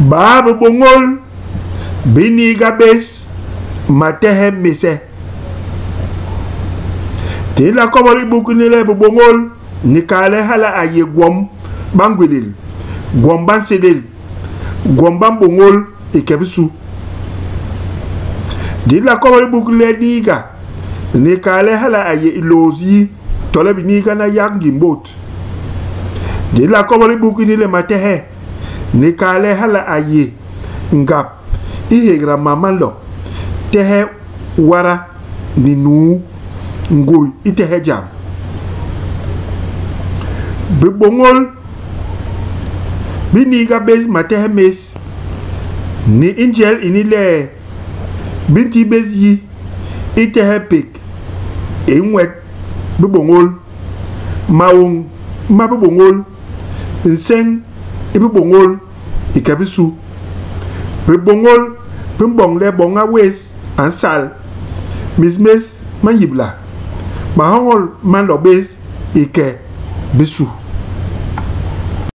Baa bibôñôl bi niiga bés matehe més? Di nla kobol i buk ini le bibôñôl ni kal le hala a yé gwom ba ngwélél, gwom ba nsélél, gwom ba mbôñôl i ke bisu. Di nla kobol i buk le niiga ni kal le hala a yé i lôôs yi tole biniigana yak ngim bôt. Di nla kobol i buk ini le matehe ni kal le hala a yé ngap i hégda mam ma nlo, tehe wada ni nuu, ngui i tehe jam. Bibôñôl bi niiga bés matehe més ni i njel ini le bi nti bés yi i tehe pék i nwet bibôñôl, maôñg ma bibôñôl, nseñ i bibôñôl i ke bisu. Bibôñôl bi mboñ le boña wés a nsal, mis més ma nyibla, mahoñol ma nlo bés i ke bisu.